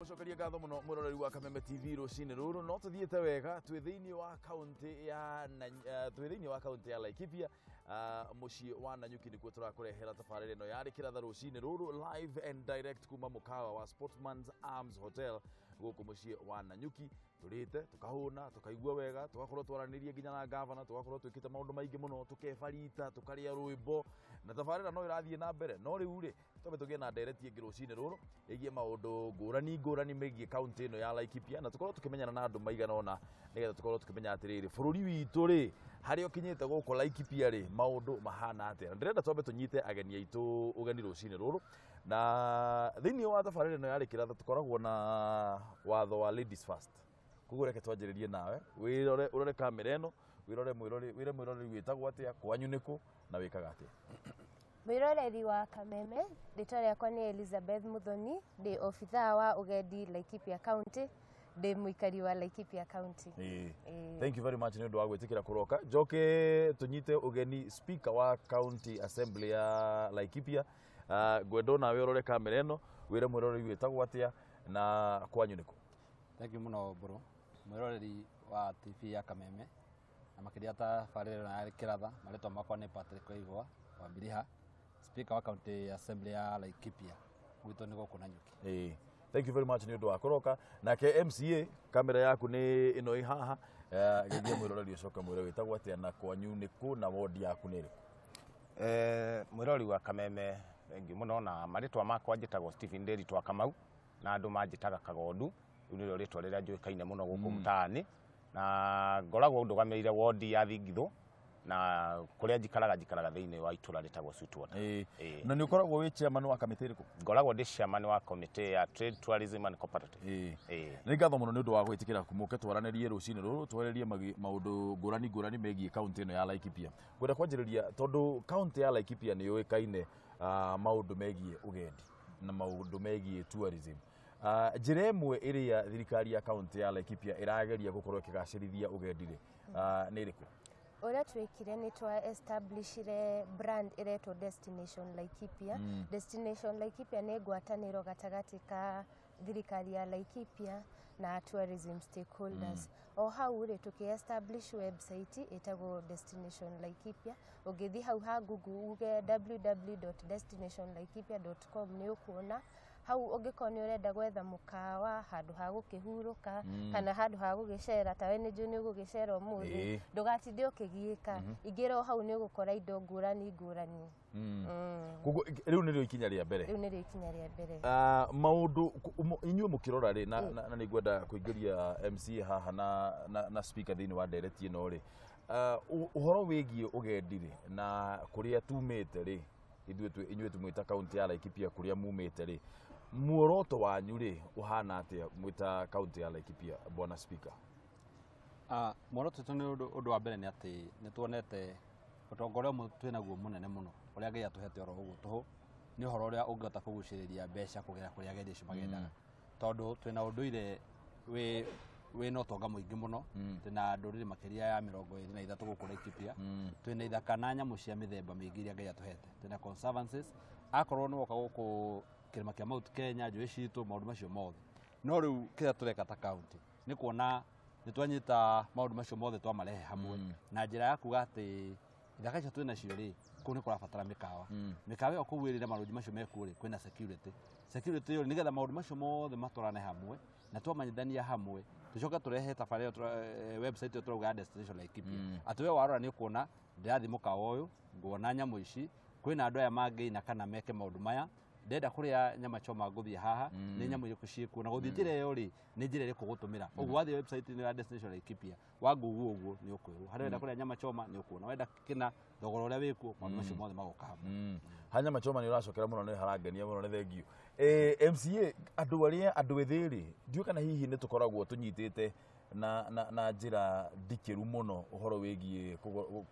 Gucokeria ngatho muno mwiroreri wa Kameme TV rucini ruru no tuthiite wega twi thiini wa kaunti ya twi thiini wa kaunti ya Laikipia, mucii wa Nanyuki nikuo turakurehera tabarĩra ĩno yarĩ kĩratha rucini ruru live and direct kuma mukawa wa Sportsman's Arms Hotel gũkũ mucii wa Nanyuki. Turite tukahũna tukaigua wega, tugakorwo twaranĩrie nginya na gavana, tugakorwo twĩkĩte maũndũ maingĩ mũno, tukebarita, tukarĩa rwĩmbo na tabarĩra no ĩrathiĩ na mbere. No rĩu rĩ, twambe tũgĩe na ndereti ĩngĩ rũcinĩ rũrũ ĩgiĩ maũndũ ngũrani ngũrani megiĩ kaunti ĩno ya Laikipia, na tũkorwo tũkĩmenyana na andũ maigana ũna nĩgetha tũkorwo tũkĩmenya atĩrĩrĩ, bũrũri witũ rĩ, harĩa ũkinyĩte gũkũ Laikipia rĩ, maũndũ mahana atĩa. Na ndĩrenda twambe tũnyite ageni aitũ ũgeni rũcinĩ rũrũ, na thĩinĩ wa tabarĩra ĩno ya Kĩratha tũkoragwo na watho wa ladies first. Koguo reke twanjĩrĩrie nawe, wĩrore ũrore kamera ĩno, wĩrore mwĩrore, wĩre mwĩroreri wĩtagwo atĩa, kwanyu nĩkũ na wĩkaga atĩa. Mwĩroreri wa Kameme, rĩtwa rĩakwa nĩ Elizabeth Muthoni, ndĩ obithaa wa ũgendi Laikipia County, ndĩ mũikari wa Laikipia County. Ĩĩ. Thank you very much nĩ ũndũ wa gwĩtĩkĩra kũroka. Njoke tũnyite ũgeni speaker wa County Assembly ya Laikipia. Ngwenda nawe ũrore kamera ĩno, wĩre mwĩroreri wĩtagwo atĩa na kwanyu nĩkũ. Thank you mũno Mbũrũ, mwĩroreri wa TV ya Kameme na makĩria tabarĩra ĩno ya Kĩratha. Marĩtwa makwa nĩ Patrick Waigwa wa Mbiriha, speaker wa County Assembly ya Laikipia, gwitũ nĩ gũkũ Nanyuki. Ĩĩ. Thank you very much nĩ ũndũ wa kũroka. Nake MCA, kamera yaku nĩ ĩno ĩ haha, geithia mwĩroreri ũcoke mwĩre wĩtagwo atĩa na kwanyu nĩkũ na wodi yaku nĩ ĩrĩkũ. Mwĩrori wa Kameme, thengiũ mũno, na marĩtwa makwa njĩtagwo Stephen Nderitu wa Kamau na andũ manjĩtaga Kagondu. Rĩu nĩrĩo rĩtwa rĩrĩa njũĩkaine mũno gũkũ mtaani, na ngoragwo ndũgamĩrĩire wodi ya Thingithũ, na kũrĩa njikaraga njikaraga thĩinĩ wa itũra rĩtagwo Sweetwater. Ĩĩ. Na nĩ ũkoragwo wĩ chairman wa kamĩtĩ ĩrĩkũ? Ngoragwo ndĩ chairman wa committee ya Trade, Tourism and Cooperative. Ĩĩ. Ĩĩ. Nĩ ngatho mũno nĩ ũndũ wa gwĩtĩkĩra mũke twaranĩrie rũcinĩ rũrũ, twarĩrie maũndũ ngũrani ngũrani megiĩ kaunti ĩno ya Laikipia. Ngwenda kwanjĩrĩria tondũ kaunti ya Laikipia nĩ yũĩkaine maũndũ megiĩ ũgendi na maũndũ megiĩ tourism. Njĩra ĩmwe ĩrĩa thirikari ya kaunti ya Laikipia ĩrageria gũkorwo ĩkĩgacĩrithia ũgendi rĩ, nĩ ĩrĩkũ? Ũrĩa twĩkire nĩ twa establishire brand ĩretwo Destination Laikipia. Destination Laikipia nĩ ngwatanĩro gatagatĩ ka thirikari ya Laikipia na tourism stakeholders. O hau rĩ, tũkĩ establish website ĩtagwo Destination Laikipia. Ũngĩthiĩ hau ha Google uge www.destinationlaikipia.com nĩ ũkuona hau. Ũngĩkorwo nĩ ũrenda gwetha mũkawa, handũ ha gũkĩhurũka kana handũ ha gũgĩcera, tawe nĩ njũĩ nĩ ũgũgĩcera ũmũthĩ, ndũgatinde ũkĩgiĩka, ingĩra o hau nĩ ũgũkora indo ngũrani ngũrani. Koguo rĩu nĩrĩo ikinya rĩa mbere. Rĩu nĩrĩo ikinya rĩa mbere. Maũndũ inyuĩ mũkĩrora rĩ, na nĩ ngwenda kũingĩria MCA haha na speaker thĩinĩ wa ndereti ĩno rĩ, ũhoro wĩgiĩ ũgendi rĩ na kũrĩa tumĩte rĩ, ithuĩ inyuĩ tumwĩta kaunti ya Laikipia, kũrĩa mumĩte rĩ, muoroto wanyu rĩ ũhana atĩa mwĩta kaunti ya Laikipia, bwana speaker? Muoroto witũ nĩ ũndũ wa mbere nĩ atĩ nĩ tuonete ũtonga ũrĩa twĩnaguo mũnene mũno ũrĩa Ngai atũhete oro ũguo tũhũ, nĩ ũhoro ũrĩa ũngĩhota kũgucĩrĩria mbeca kũgerera kũrĩa agendi acio magendaga, tondũ twĩna ũndũire wĩna ũtonga mũingĩ mũno. Twĩna ndũrĩrĩ makĩria ya 23 gũkũ Laikipia. Twĩna ithaka na nyamũ cia mĩthemba mĩingĩ iria Ngai atũhete. Twĩna conservancies, akorwo nĩ woka gũkũ kĩrĩma kĩa Mount Kenya, njũĩ citũ, maũndũ macio mothe. No rĩu kĩrĩa tũreka ta county nĩ kuona nĩ twanyita maũndũ macio mothe twamarehe hamwe na njĩra ya kuga atĩ ithaka icio twĩnacio rĩ, kũu nĩ kũrabatara mĩkawa. Mĩkawa ĩyo kũu ĩrĩ na marũngi macio mekuo rĩ, kwĩna security ĩyo, nĩgetha maũndũ macio mothe matwarane hamwe na twamanyithania hamwe, tũcoke tũrehe tabarĩra ĩyo website ĩyo tũrauga ya Destination Laikipia, atĩ we warora nĩ ũkuona ndĩrathiĩ mũkawa ũyũ, nguona nyamũ ici, kwĩna andũ aya mangĩina kana meke maũndũ maya, ndenda kũrĩa nyama choma ngũthiĩ haha, nĩ nyamũ irĩkũ ciĩkuo, na gũthiĩ njĩra ĩyo rĩ, nĩ njĩra ĩrĩkũ gũtũmĩra. Ũguo wathiĩ website-inĩ ya Destination Laikipia wa Google, ũguo nĩ ũkwĩrwo harĩa wenda kũrĩa nyama choma nĩ ũkuona, wenda kĩna thogora ũrĩa wĩkuo, maũndũ macio mothe magoka hamwe. Ha nyama choma nĩ ũracokera mũno, nĩ harangenia mũno, nĩ thengiũ. MCA, andũ arĩa andũ ethĩ rĩ, ndiũĩ kana hihi nĩ tũkoragwo tũnyitĩte na njĩra ndikĩru mũno ũhoro wĩgiĩ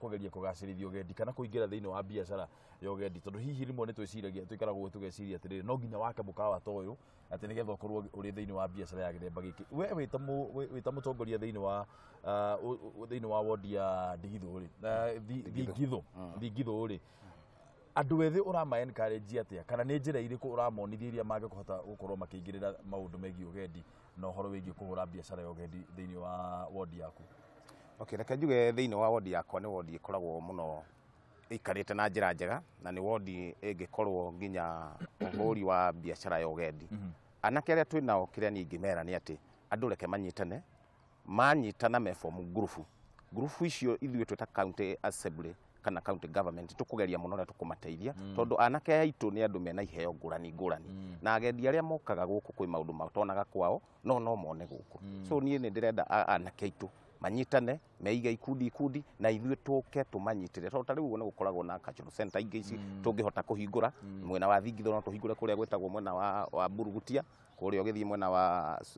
kũgeria kũgacĩrithia ũgendi kana kũingĩra thĩinĩ wa biacara ya ũgendi, tondũ hihi rĩmwe nĩ twĩciragia, tũikaragwo tũgeciria atĩrĩrĩ, no nginya wake mũkawa ta ũyũ atĩ nĩgetha ũkorwo ũrĩ thĩinĩ wa biacara ya gĩthemba gĩkĩ. We wĩ ta mũtongoria thĩinĩ wa wodi ya Ndigithũ rĩ, Thingithũ rĩ, Andũ ethĩ ũrama encourage atĩa, kana nĩ njĩra irĩkũ ũramonithia iria mangĩkũhota gũkorwo makĩingĩrĩra maũndũ megiĩ ũgendi na ũhoro wĩgiĩ kũhũra biacara ya ũgendi thĩinĩ wa wodi yaku? Okay, reke njuge thĩinĩ wa wodi yakwa nĩ wodi ĩkoragwo mũno ĩikarĩte na njĩra njega, na nĩ wodi ĩngĩkorwo nginya ũhũri wa biacara ya ũgendi. Anake arĩa twĩ nao, kĩrĩa niĩ ingĩmera nĩ atĩ andũ reke manyitane, manyitana me form ngurubu. Ngurubu icio ithuĩ twĩ ta county assembly kana county government tũkũgeria mũno ũrĩa tũkũmateithia, tondũ anake aya aitũ nĩ andũ mena iheo ngũrani ngũrani, na agendi arĩa mokaga gũkũ kwĩ maũndũ matonaga kwao no mone gũkũ. So niĩ nĩ ndĩrenda anake aitũ manyitane, meige ikundi ikundi, na ithuĩ tũke tũmanyitĩre, tondũ ta rĩu ũguo nĩ gũkoragwo na cultural center ingĩ ici tũngĩhota kũhingũra mwena wa Thingitho, no tũhingũre kũrĩa gwĩtagwo mwena wa Burugutia, kũrĩa ũgĩthiĩ mwena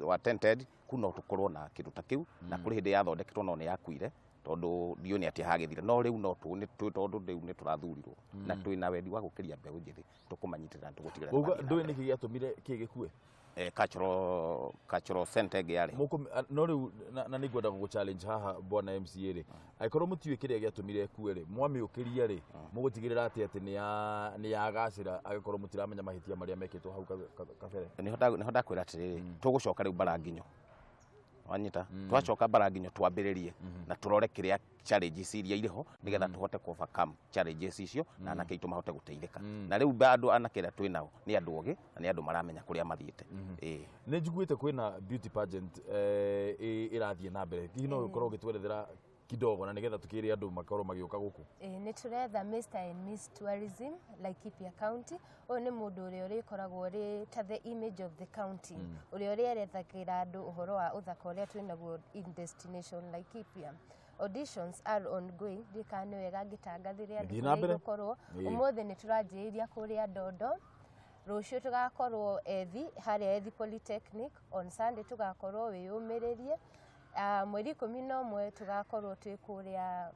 wa Tented, kuu no tũkorwo na kĩndũ ta kĩu, na kũrĩ hĩndĩ yathondeketwo no nĩ yakuire, tondũ ndiũĩ nĩ atĩa hagĩthire, no rĩu no tondũ rĩu nĩ tũrathurirwo na twĩna wendi wa gũkĩria mbeũ njĩthĩ, tũkũmanyitĩrĩra na tũgũtigĩrĩra. Ũguo ndũĩ nĩkĩ gĩatũmire kĩ gĩkue? Cultural center ĩngĩ yarĩ No rĩu na nĩ ngwenda gũgũ challenge haha, bwana MCA rĩ, angĩkorwo mũtiũĩ kĩrĩa gĩatũmire ĩkue rĩ, mwamĩũkĩria rĩ, mũgũtigĩrĩra atĩ nĩ yagacĩra angĩkorwo mũtiramenya mahĩtia marĩa mekĩtwo hau kabere? Nĩho ndakwĩra atĩrĩrĩ, tũgũcoka rĩu bara nginyo, wanyita, twacoka bara nginyo twambĩrĩrie na tũrore kĩrĩa challenges iria irĩ ho, nĩgetha tũhote ku overcome challenges icio na anake aitũ mahote gũteithĩka. Na rĩu andũ anake arĩa twĩ nao nĩ andũ ogĩ na nĩ andũ maramenya kũrĩa mathiĩte. Ĩĩ. Nĩ njiguĩte kwĩna beauty pageant ĩrathiĩ na mbere, hihi no ũkorwo ũgĩtwerethera kidogo na nĩgetha tũkĩre andũ makorwo magĩũka gũkũ? Ĩĩ, nĩ tũretha Mr and Miss Tourism Laikipia County. Ũyũ nĩ mũndũ ũrĩa ũrĩkoragwo ũrĩ ta the image of the county, ũrĩa ũrĩerethagĩra andũ ũhoro wa ũthaka ũrĩa twĩnaguo in destination Laikipia. Auditions are ongoing. Ndiũĩ kana nĩ wega ngĩtangathĩre andũ Thiĩ na kũrĩa mbere. igũkorwo. Ĩĩ. Ũmũthĩ nĩ tũranjĩrĩria kũrĩa Ndondo, rũciũ tũgakorwo Ethi, harĩa Ethi Polytechnic, on Sunday tũgakorwo Wĩyũmĩrĩrie. Mweri 11 tũgakorwo twĩ kũrĩa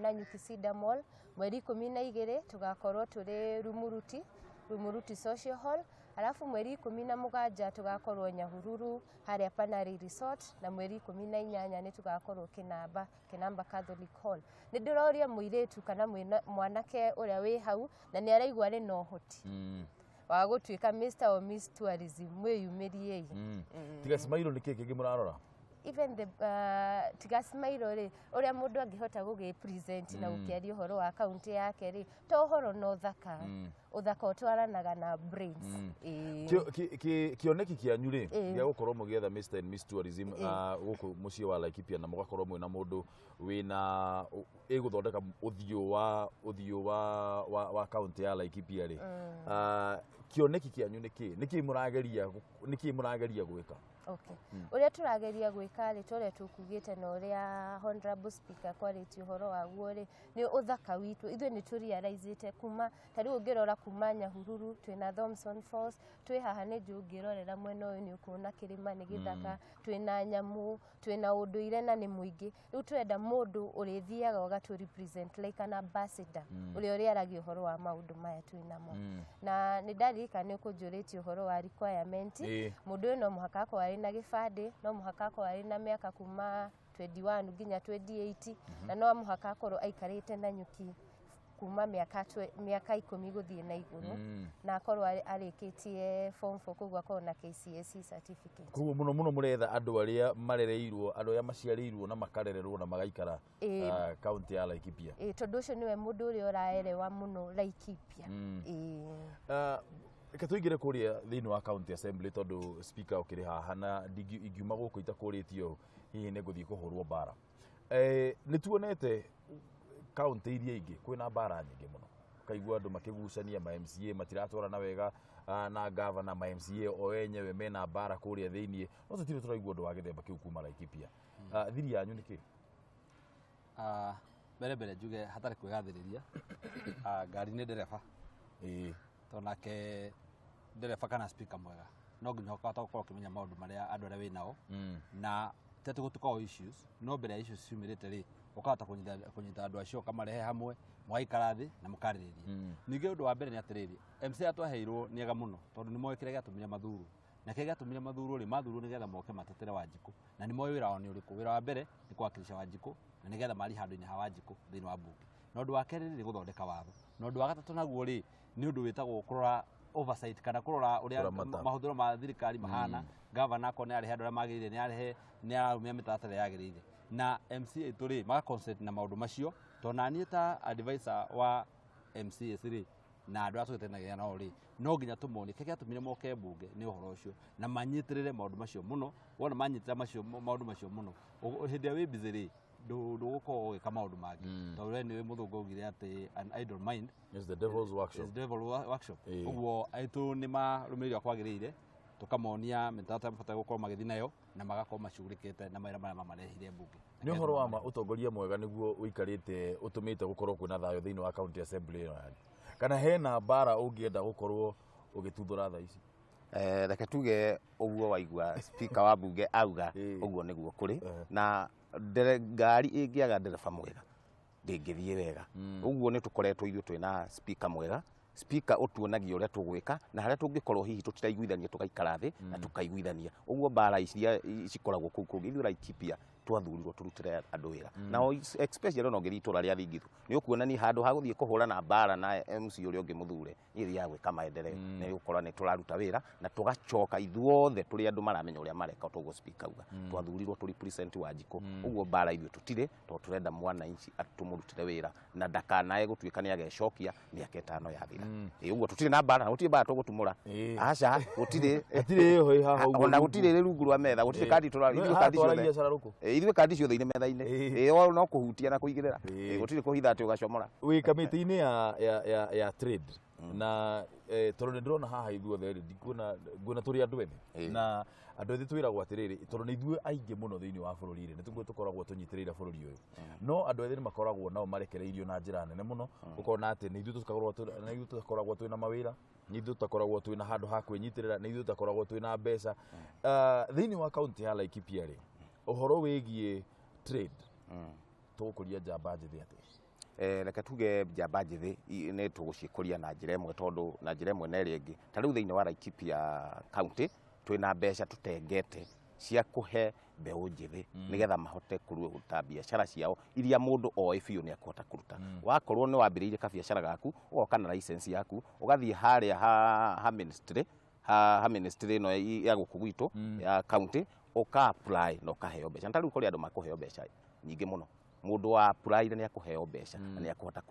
Nanyuki Cedar Mall, mweri 12 tũgakorwo tũrĩ Rumuruti, Rumuruti Social Hall, alafu mweri 17 tũgakorwo Nyahururu harĩa Panari Resort, na mweri 18 nĩ tũgakorwo Kinamba, Kinamba Catholic Hall. Nĩ ndĩroria mũirĩtu kana mwanake ũrĩa wĩ hau na nĩ araigua arĩ na ũhoti wa gũtuĩka Mr or Miss Tourism, mwĩyumĩriei. Tiga Smailo, nĩ kĩ kĩngĩ mũrarora? Even the tiga Smailo rĩ, ũrĩa mũndũ angĩhota gũgĩ present na gũkĩaria ũhoro wa kaunti yake rĩ, to ũhoro na ũthaka, ũthaka ũtwaranaga na brains. Ĩĩ. Kĩoneki kĩanyu rĩ Ĩĩ. gĩa gũkorwo mũgĩetha Mr and Miss Tourism gũkũ mũciĩ wa Laikipia, na mũgakorwo mwĩna mũndũ wĩna ĩgũthondeka ũthiũ wa kaunti ya Laikipia rĩ, kĩoneki kĩanyu nĩ kĩ? Nĩ kĩ mũrageria gwĩka? Okay. Ũrĩa tũrageria gwĩka rĩ, ta ũrĩa tũkugĩte na ũrĩa Honorable Speaker kwarĩtie ũhoro waguo rĩ, nĩ ũthaka witũ. Ithuĩ nĩ tũrealizĩte kuma ta rĩu ũngĩrora kuma Nyahururu twĩna Thomson Falls, twĩ haha nĩ njũĩ ũngĩrorera mwena ũyũ nĩ ũkuona kĩrĩma nĩ gĩthaka, twĩna nyamũ, twĩna ũndũire na nĩ mũingĩ. Rĩu tũrenda mũndũ ũrĩthiaga ũgatũ represent like an ambassador, ũrĩa ũrĩaragia ũhoro wa maũndũ maya twĩnamo. Na nĩ ndaririkana nĩ ũkũnjũrĩtie ũhoro wa requirement. Mũndũ ũyũ no mũhaka akorwo arĩ na gĩbandĩ, no mũhaka akorwo arĩ na mĩaka kuma 21 nginya 28, na no mũhaka akorwo aikarĩte Nanyuki kuma mĩaka 10 gũthiĩ na igũrũ, na akorwo arĩkĩtie form 4, koguo akorwo na KCSE certificate. Koguo mũno mũno mũretha andũ arĩa marereirwo, andũ arĩa maciarĩirwo na makarererwo na magaikara kaunti ya Laikipia. Ĩĩ, tondũ ũcio nĩwe mũndũ ũrĩa ũraerewa mũno Laikipia. Ĩĩ. Reke tũingĩre kũrĩa thĩinĩ wa county assembly, tondũ speaker ũkĩrĩ haha na ingiuma gũkũ itakũrĩtie ũũ, hihi nĩ ngũthiĩ kũhũrwo mbara. Nĩ tuonete kaunti iria ingĩ kwĩna mbara nyingĩ mũno, ũkaigua andũ makĩgucania, ma MCA matiratwarana wega na gavana, ma MCA o enyewe mena mbara kũrĩa thĩiniĩ, no tũtirĩ tũraigua ũndũ wa gĩthemba kĩu kuma Laikipia. Thiri yanyu nĩ kĩ? Mbere mbere njuge hatarĩ kwĩgathĩrĩria, ngari nĩ ndereba, tondũ nake ndereba kana speaker mwega no nginya ũkahota gũkorwo ũkĩmenya maũndũ marĩa andũ arĩa wĩ nao, na ti atĩ gũtikoragwo issues, no mbere ya issues ciumĩrĩte rĩ, ũkahota kũnyita andũ acio, ũkamarehe hamwe, mũgaikara thĩ na mũkarĩrĩria. Ningĩ ũndũ wa mbere nĩ atĩrĩrĩ, MCA twaheirwo nĩ ega mũno, tondũ nĩ moĩ kĩrĩa gĩatũmire mathurwo, na kĩrĩa gĩatũmire mathurwo rĩ, mathurwo nĩgetha moke matetere Wanjikũ, na nĩ moĩ wĩra wao nĩ ũrĩkũ. Wĩra wa mbere nĩ kũwakilisha Wanjikũ na nĩgetha marie handũ-inĩ ha Wanjikũ thĩinĩ wa mbunge, na ũndũ wa kerĩ nĩ gũthondeka watho. Na ũndũ wa gatatũ naguo rĩ, nĩ ũndũ wĩtagwo kũrora oversight kana kũrora ũrĩa Kũramata. mahũthĩro ma thirikari mahana. Gavana akorwo nĩ arĩhe andũ arĩa magĩrĩire, nĩ arĩhe, nĩ ararũmia mĩtaratara ĩrĩa yagĩrĩire. Na MCA tũ rĩ maka concentrate na maũndũ macio, tondũ naniĩ ta advisor wa MCAs rĩ, na andũ arĩa tũgĩtenagia nao rĩ, no nginya tũmonie kĩrĩa gĩatũmire moke mbunge nĩ ũhoro ũcio, na manyitĩrĩre maũndũ macio mũno. Wona manyitĩrĩra macio maũndũ macio mũno, hĩndĩ ĩrĩa wĩ busy rĩ, ndũgũkorwo ũgĩka maũndũ mangĩ, tondũ we nĩwe mũthũngũ augire atĩ an idle mind is the devil's workshop. Is devil workshop. Ĩĩ. Ũguo aitũ nĩ marũmĩrĩire ũrĩa kwagĩrĩire, tũkamonia mĩtaratara mabataire gũkorwo magĩthiĩ nayo, na magakorwo macugurĩkĩte na mawĩra marĩa mamarehire mbunge. Nĩ ũhoro wa ma, ũtongoria mwega nĩguo ũikarĩte ũtũmĩte gũkorwo kwĩna thayũ thĩinĩ wa county assembly ĩno yanyu, kana hena mbara ũngĩenda gũkorwo ũgĩtuthũra thaa ici? Reke tuge ũguo waigua speaker wa mbunge auga, ũguo nĩguo kũrĩ. Na ngari ĩngĩaga ndereba mwega ndĩngĩthiĩ wega. Ũguo nĩ tũkoretwo ithuĩ twĩna speaker mwega, speaker ũtuonagia ũrĩa tũgwĩka, na harĩa tũngĩkorwo hihi tũtiraiguithania tũgaikara thĩ na tũkaiguithania. Ũguo mbara iria cikoragwo kũu kũngĩ, ithuĩ Laikipia twathurirwo tũrutĩre andũ wĩra, na especially ona ũngĩthiĩ itũra rĩa Thingithu nĩ ũkuona ni handũ ha gũthiĩ kũhũrana mbara na MC ũrĩa ũngĩ mũthure, niĩ thiaga gwĩka maendeleo. Nĩ gũkorwo nĩ tũraruta wĩra na tũgacoka ithuothe tũrĩ andũ maramenya ũrĩa mareka. Toguo speaker auga, twathurirwo tũ represent Wanjikũ. Ũguo mbara ithuĩ tũtirĩ, tondũ tũrenda mwananchi tũmũrutĩre wĩra na ndakanae gũtuĩka nĩ agecokia mĩaka 5 yathira. Ĩ, ũguo tũtirĩ na mbara na gũtirĩ mbara tũgũtumũra. Aca, gũtirĩ. Hatirĩ ĩho ĩ haha ũguo Ona rungu. gũtirĩ ĩrĩ rungu rwa metha, gũtirĩ kandi tũra No, ithuĩ haha kandi twaragia ciothe cararũkũ. Ithuĩ kandi ciothe irĩ metha-inĩ. No kũhutia na kũigĩrĩra. Gũtirĩ kũhitha atĩ ũgacomora. Wĩ kamĩtĩ-inĩ ya trade na tondũ nĩ ndĩrona haha ithuothe rĩ, ndikuona, nguona tũrĩ andũ ethĩ, na andũ ethĩ twĩragwo atĩrĩrĩ, tondũ nĩ ithuĩ aingĩ mũno thĩinĩ wa bũrũri rĩ, nĩ tũguo tũkoragwo tũnyitĩrĩire bũrũri ũyũ, no andũ ethĩ nĩ makoragwo nao marekereirio na njĩra nene mũno, ũkona atĩ nĩ ithuĩ tũkoragwo twĩna mawĩra, nĩ ithuĩ tũtakoragwo twĩna handũ ha kwĩnyitĩrĩra, nĩ ithuĩ tũtakoragwo twĩna mbeca. Thĩinĩ wa kaunti ya Laikipia rĩ, ũhoro wĩgiĩ trade, tũgũkũria njamba njĩthĩ atĩa? Reke tuge njamba njĩthĩ nĩ tũgũciĩkũria na njĩra ĩmwe, tondũ na njĩra ĩmwe na ĩrĩa ĩngĩ, ta rĩu thĩinĩ wa Laikipia county twĩna mbeca tũtengete cia kũhe mbeũ njĩthĩ nĩgetha mahote kũruta biacara ciao iria mũndũ oĩ biũ nĩ akũhota kũruta. Wakorwo nĩ wambĩrĩirie kabiacara gaku, ũgoka na license yaku, ũgathiĩ harĩa ha ministry, ha ministry ĩno ya gũkũ gwitũ ya county, ũka apply na ũkaheo mbeca. Na ta rĩu kũrĩ andũ makũheo mbeca nyingĩ mũno. Mũndũ wa apply nĩ akũheo mbeca na nĩ akũhota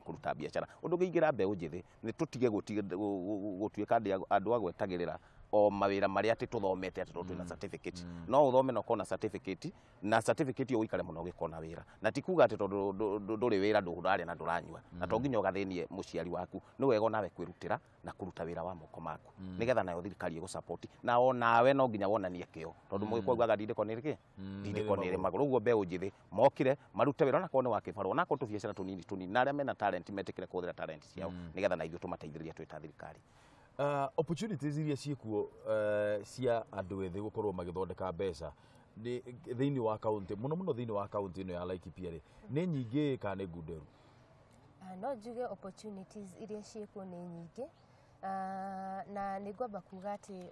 kũruta biacara. Ũndũ ũngĩ ingĩra mbeũ njĩthĩ nĩ tũtige gũtuĩka andũ a gwetagĩrĩra o mawĩra marĩa atĩ tũthomete, atĩ tondũ twĩna certificate. No ũthome na ũkorwo na certificate, na certificate ĩyo ũikare mũno ũgĩkona wĩra, na ti kuga atĩ tondũ ndũrĩ wĩra ndũrarĩa na ndũranyua, na to nginya ũgathĩnie mũciari waku. Nĩ wega onawe kwĩrutĩra na kũruta wĩra wa moko maku nĩgetha nayo thirikari ĩgũ na onawe no nginya wonanie kĩo, tondũ mũgĩkũyũ augaga ndindĩko nĩ rĩ ndindĩko nĩ ĩrĩ magũrũ. Ũguo mbeũ njĩthĩ mokire marute wĩra, onakorwo nĩ wa kĩbarũa, onakorwo tũbiacara tũnini tũnini, na arĩa mena talent metĩkĩre kũhũthĩra talent ciao nĩgetha na ithuĩ tũmateithĩrĩrie twĩ ta thirikari. Opportunities iria ciĩkuo cia andũ ethĩ gũkorwo magĩthondeka mbeca thĩinĩ wa kaunti, mũno mũno thĩinĩ wa kaunti ĩno ya Laikipia rĩ, nĩ nyingĩ kana nĩ ngunderu? No njuge opportunities iria ciĩkuo nĩ nyingĩ. Na nĩ ngwamba kuga atĩ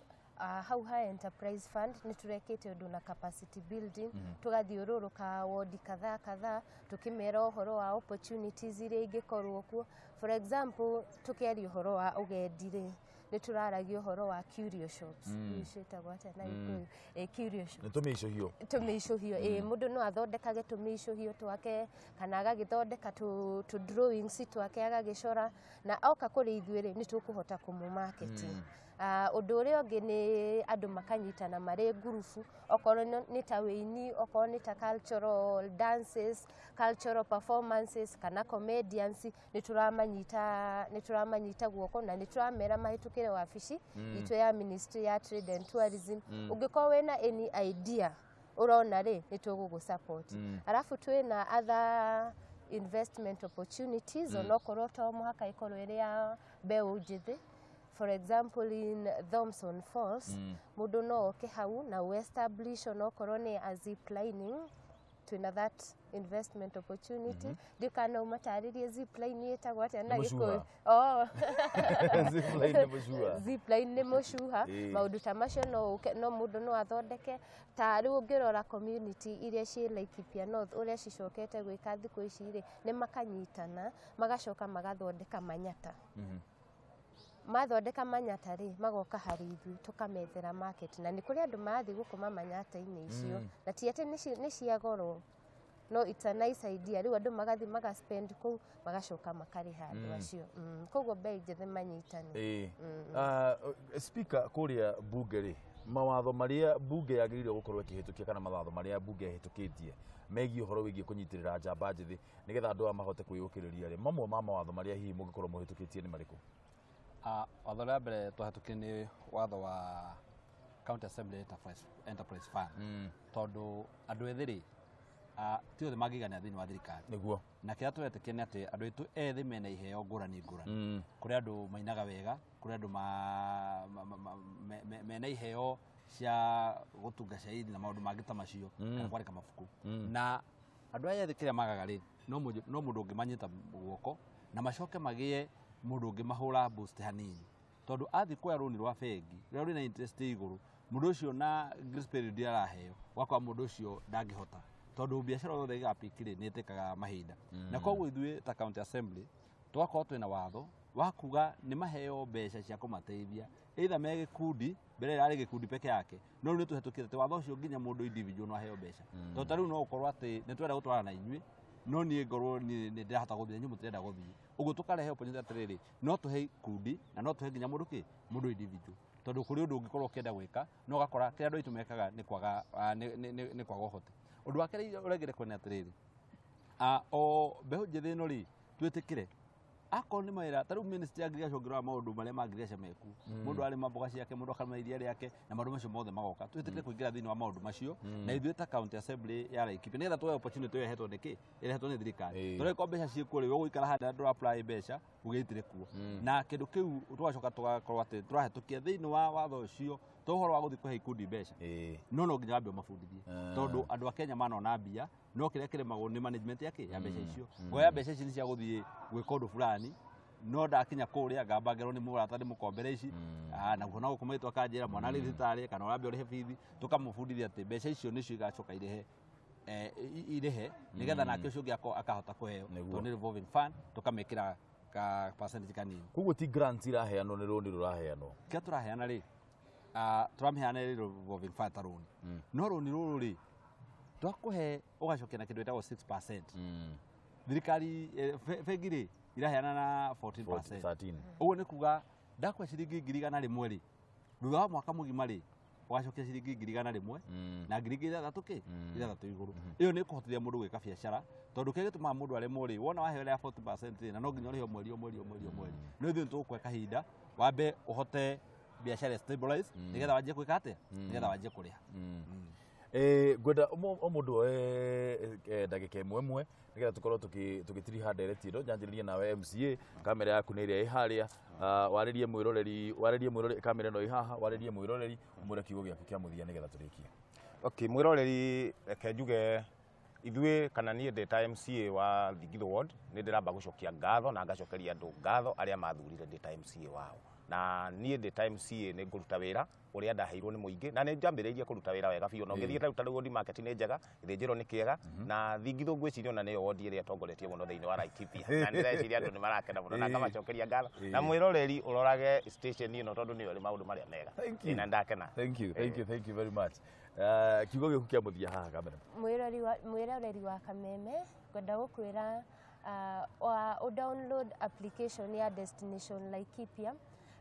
hau ha enterprise fund nĩ tũrekĩte ũndũ na capacity building, tũgathiũrũrũka wodi kadhaa kadhaa tũkĩmera ũhoro wa opportunities iria ingĩkorwo kuo. For example, tũkĩaria ũhoro wa ũgendi rĩ, nĩ tũraragia ũhoro wa curio shops. Ciĩtagwo atĩa na Gĩkũyũ? Curio shops. Nĩ tũmĩicũhio. Tũmĩicũhio, ĩ. Mũndũ no athondekage tũmĩicũhio twake kana agagĩthondeka tũ drawings twake, agagĩcora, na oka kũrĩ ithuĩ rĩ, nĩ tũkũhota kũmũ market. Ũndũ ũrĩa ũngĩ nĩ andũ makanyitana marĩ ngurubu, okorwo nĩ ta wĩini, okorwo nĩ ta cultural dances, cultural performances kana comedians, nĩ tũramanyita guoko na nĩ tũramera mahĩtũkĩre wabici itũ ya Ministry ya Trade and Tourism. Ũngĩkorwo wĩna any idea ũrona rĩ, nĩ tũgũgũ support. Arabu twĩna other investment opportunities, onokorwo to mũhaka ĩkorwo ĩrĩ ya mbeũ njĩthĩ. For example, in Thomson Falls, mũndũ no oke hau na ũ establish onokorwo nĩ a zip lining. Twĩna that investment opportunity. Ndikana ũmatarĩrie zipline ĩtagwo atĩa na Nĩ Gĩkũyũ. mũcuha. Oh. Zipline nĩ mũcuha. Zipline nĩ mũcuha. Maũndũ ta macio no ũke, no mũndũ no athondeke. Ta rĩu ũngĩrora community iria ciĩ Laikipia North, ũrĩa cicokete gwĩka thikũ ici rĩ, nĩ makanyitana magacoka magathondeka manyata. Mathondeka manyata rĩ, magoka harĩ ithuĩ tũkamethera market, na nĩ kũrĩ andũ marathiĩ gũkoma manyata-inĩ icio, na ti atĩ nĩ cia goro, no it's a nice idea. Rĩu andũ magathiĩ magaspend kũu, magacoka makarĩha andũ acio. Koguo mbeũ njĩthĩ manyitane. Ĩĩ. Speaker, kũrĩa bunge rĩ, mawatho marĩa bunge yagĩrĩirwo gũkorwo ĩkĩhĩtũkia kana mawatho marĩa bunge ĩhĩtũkĩtie megiĩ ũhoro wĩgiĩ kũnyitĩrĩra njamba njĩthĩ nĩgetha andũ aya mahote kwĩyũkĩrĩria rĩ, mamwe ma mawatho marĩa hihi mũngĩkorwo mũhĩtũkĩtie nĩ marĩkũ? Watho ũrĩa wa mbere twahĩtũkirie nĩ watho wa County Assembly Enterprise Fund, tondũ andũ ethĩ rĩ, ti othe mangĩiganĩra thĩinĩ wa thirikari. Na kĩrĩa tũretĩkia nĩ atĩ andũ aitũ ethĩ mena iheo ngũrani ngũrani. Kũrĩ andũ mainaga wega, kũrĩ andũ mena iheo cia gũtunga cairi na maũndũ mangĩ ta macio, kana kwandĩka mabuku. Na andũ aya ethĩ kĩrĩa magaga rĩ, no mũndũ ũngĩmanyita guoko na macoke magĩe mũndũ ũngĩmahũra boost hanini, tondũ athiĩ kuoya rũni rwa bengi rũrĩa rwĩna interest ĩ igũrũ, mũndũ ũcio na grace period ĩrĩa araheo, ũgakora mũndũ ũcio ndangĩhota, tondũ biacara yothe ĩgapiki rĩ, nĩ ĩtĩkaga mahinda. Na koguo ithuĩ ta county assembly tũgakorwo twĩna watho wa kuga nĩ maheo mbeca cia kũmateithia, either me gĩkundi. Mbere ĩrarĩ gĩkundi peke yake, no rĩu nĩ tũhetũkĩte atĩ watho ũcio nginya mũndũ individual no aheo mbeca, tondũ ta rĩu no ũkorwo atĩ nĩ twenda gũtwarana na inyuĩ, no niĩ ngorwo niĩ nĩ ndĩrahota gũthiĩ, inyuĩ mũtirenda gũthiĩ. Ũguo tũkarehe opportunity atĩrĩrĩ, no tũhe ikundi na no tũhe nginya mũndũ kĩ mũndũ individual, tondũ kũrĩ ũndũ ũngĩkorwo ũkĩenda gwĩka no ũgakora kĩrĩa andũ aitũ mekaga nĩ kwaga nĩ kwaga ũhoti. Ũndũ wa kerĩ ũrengere kuona atĩrĩrĩ, o mbeũ njĩthĩ ĩno rĩ, twĩtĩkĩre akorwo nĩ mawĩra ta rĩu ministry ya agriculture, ũngĩrora maũndũ marĩa ma agriculture mekuo, mũndũ arĩma mboga ciake, mũndũ akarĩma iria rĩake, na maũndũ macio mothe magoka, twĩtĩkĩre kũingĩra thĩinĩ wa maũndũ macio. Na ithuĩ ta county assembly ya Laikipia, nĩgetha tuoe opportunity ĩyo ĩhetwo nĩ kĩ ĩrehetwo nĩ thirikari, tondũ angĩkorwo mbeca ciĩkuo rĩ, ũgũikara handũ ndũra apply mbeca uge itirĩ kuo. Na kĩndũ kĩu tũgacoka tũgakorwo atĩ tũrahĩtũkia thĩinĩ wa watho ũcio to ũhoro wa gũthiĩ kũhe ikundi mbeca, no nginya wambe ũmabundithie, tondũ andũ a Kenya manona mbia, no kĩrĩa kĩremagwo nĩ management ya kĩ ya mbeca icio. Ngoya mbeca ici nĩ cia gũthiĩ gwĩka ũndũ fulani, no ndakinya kũrĩa ngamba ngerwo nĩ mũrata ndĩmũkombere ici. Naguo no gũkũ maitũ akanjĩra mwana arĩ thibitarĩ kana ũrambe ũrĩhe bithi. Tũkamũbundithia atĩ mbeca icio nĩcio igacoka irĩhe irĩhe nĩgetha nake ũcio ũngĩ akahota kũheo, tondũ nĩ revolving fund, tũkamĩkĩra ka percentage kanini. Koguo ti grants iraheanwo, nĩ rũni rũraheanwo? Kĩrĩa tũraheana rĩ, tũramĩheana ĩrĩ revolving fund ta rũni, no rũni rũrũ rĩ, twakũhe ũgacokia na kĩndũ gĩtagwo 6%. Thirikari bengi rĩ, iraheana na 14%. 13. Ũguo nĩ kuga ndakũhe ciringi 100,000 rĩ, thutha wa mwaka mũgima rĩ, ũgacokia ciringi 100,000 na ngiringi ithathatũ kĩ ithathatũ igũrũ. Ĩyo nĩ ĩkũhotithia mũndũ gwĩka biacara, tondũ kĩrĩa gĩtũmaga mũndũ aremwo rĩ, wona waheo ya 40% rĩ, na no nginya ũrĩhe o mweri o mweri o mweri o mweri, no ithuĩ nĩ tũgũkũhe kahinda wambe ũhote biacara stabilize, nĩgetha wanjie gwĩka atĩa, nĩgetha wanjie kũrĩha. Ngwenda o mũndũ oe ndagĩka ĩmwe ĩmwe nĩgetha tũkorwo tũgĩtiriha ndereti ĩno. Njanjĩrĩrie nawe MCA, kamera yaku nĩ ĩrĩa ĩ harĩa. Warĩrie mwĩroreri, kamera ĩno ĩ haha, warĩrie mwĩroreri, ũmwĩre kiugo gĩaku kĩa mũthia nĩgetha tũrĩkie. Okay, mwĩroreri, reke njuge ithuĩ kana niĩ ndĩ ta MCA wa Thingitho Ward nĩ ndĩramba gũcokia ngatho na ngacokeria andũ ngatho arĩa mathurire ndĩ ta MCA wao. Na niĩ ndĩ ta MCA nĩ ngũruta wĩra ũrĩa ndaheirwo nĩ mũingĩ, na nĩ njambĩrĩirie kũruta wĩra wega biũ, na ũngĩthiĩ ta rĩu ward market nĩ njega, gĩthĩnjĩro nĩ kĩega, na Thingitho ngwĩciria ona nĩyo ward ĩrĩa ĩtongoretie mũno thĩinĩ wa Laikipia, na ndĩreciria andũ nĩ marakena mũno na ngamacokeria ngatho. Na mwĩroreri, ũrorage station ĩno tondũ nĩyo ĩrĩ maũndũ marĩa mega. Thank you. Na ndakena. Thank you, thank you, thank you very much. Kiugo gĩaku kĩa mũthia haha kamera. Mwĩroreri wa Kameme, ngwenda gũkwĩra wa download application ya Destination Laikipia.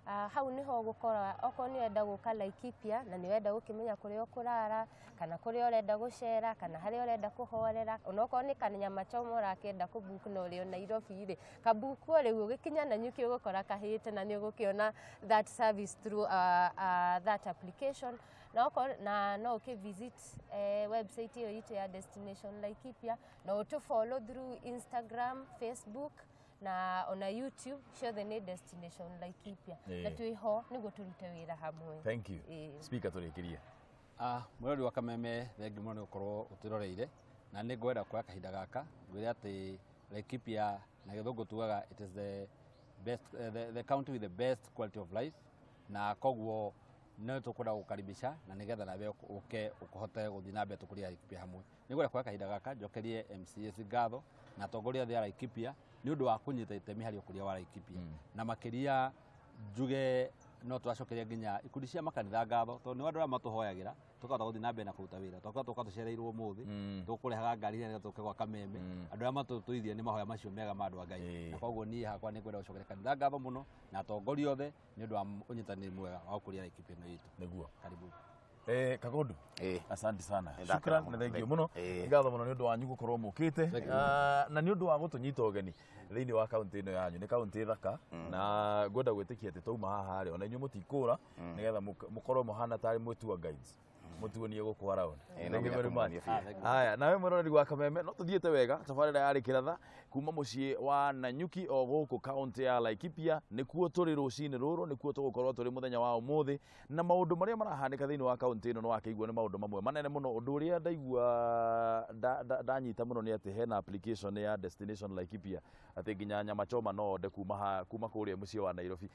Hau niho ũgũkora okorwo nĩ ũrenda gũka Laikipia na nĩ ũrenda gũkĩmenya kũrĩa ũkũrara, kana kũrĩa ũrenda gũcera, kana harĩa ũrenda kũhorera, onokorwo nĩ kanyama choma ũrakĩenda kũbook na ũrĩ o Nairobi rĩ, kabook rĩu. Ũgĩkinya Nanyuki ũgũkora kahĩte, na nĩ ũgũkĩona that service through that application. Na okorwo na no ũkĩ visit website ĩyo itũ ya Destination Laikipia, na ũtũ follow through Instagram, Facebook na ona YouTube, ciothe nĩ Destination Laikipia. Na twĩho nĩguo tũrute wĩra hamwe. Thank you. Ĩĩ. Speaker, tũrĩkĩrie. Mwĩrori wa Kameme, thengi mũno nĩ gũkorwo ũtwĩroreire. Na nĩ ngwenda kuoya kahinda gaka ngwĩre atĩ Laikipia na gĩthũngũ tugaga it is the best, the county with the best quality of life, na koguo no tũkwenda gũkaribisha na nĩgetha nawe ũke ũhote gũthiĩ na mbere tũkũria Laikipia hamwe. Nĩ ngwenda kuoya kahinda gaka njokerie MCAs ngatho na atongoria othe a Laikipia nĩ ũndũ wa kũnyita itemi harĩ ũkũria wa Laikipia, na makĩria njuge no tũracokeria nginya ikundi cia makanitha ngatho, tondũ nĩ andũ arĩa matũhoyagĩra tũkahota gũthiĩ na mbere na kũruta wĩra. Twakorwo tũka tũcereirwo ũmũthĩ, tũkũrehaga ngari nĩgetha tũke gwa Kameme. Andũ arĩa matũtũithia nĩ mahoya macio mega ma andũ a Ngai, na koguo niĩ hakwa nĩ ngwenda gũcokeria kanitha ngatho mũno na atongoria othe nĩ ũndũ wa ũnyitanĩri mwega wa gũkũria Laikipia ĩno itũ. Nĩguo. Karibu. Kagondu, asante sana. Nĩndakena Shukran mũno. na thengio mũno. Ngatho mũno nĩ ũndũ wanyu gũkorwo mũkĩte na nĩ ũndũ wa gũtũnyita ũgeni thĩinĩ wa kaunti ĩno yanyu. Nĩ kaunti thaka na ngwenda gwĩtĩkia atĩ twauma haha rĩ, ona inyuĩ mũtikũra nĩgetha mũkorwo mũhana tarĩ mwĩ tour guides, mũtuonie gũkũ around. No Thank you nginya very much. tũmuonie biũ. Ah, thank you. Haya, nawe mwĩroreri wa Kameme, no tũthiĩte wega. Tabarĩra yarĩ kĩratha kuma mũciĩ wa Nanyuki o gũkũ kaunti ya Laikipia nĩkuo tũrĩ rũcinĩ rũrũ, nĩkuo tũgũkorwo tũrĩ mũthenya wa ũmũthĩ, na maũndũ marĩa marahanĩka thĩinĩ wa kaunti ĩno nĩ wakĩigua nĩ maũndũ mamwe manene mũno. Ũndũ ũrĩa ndaigua ndanyita mũno nĩ atĩ hena application ya Destination Laikipia, atĩ nginya nyama choma no onde kuma kũrĩa mũciĩ wa Nairobi.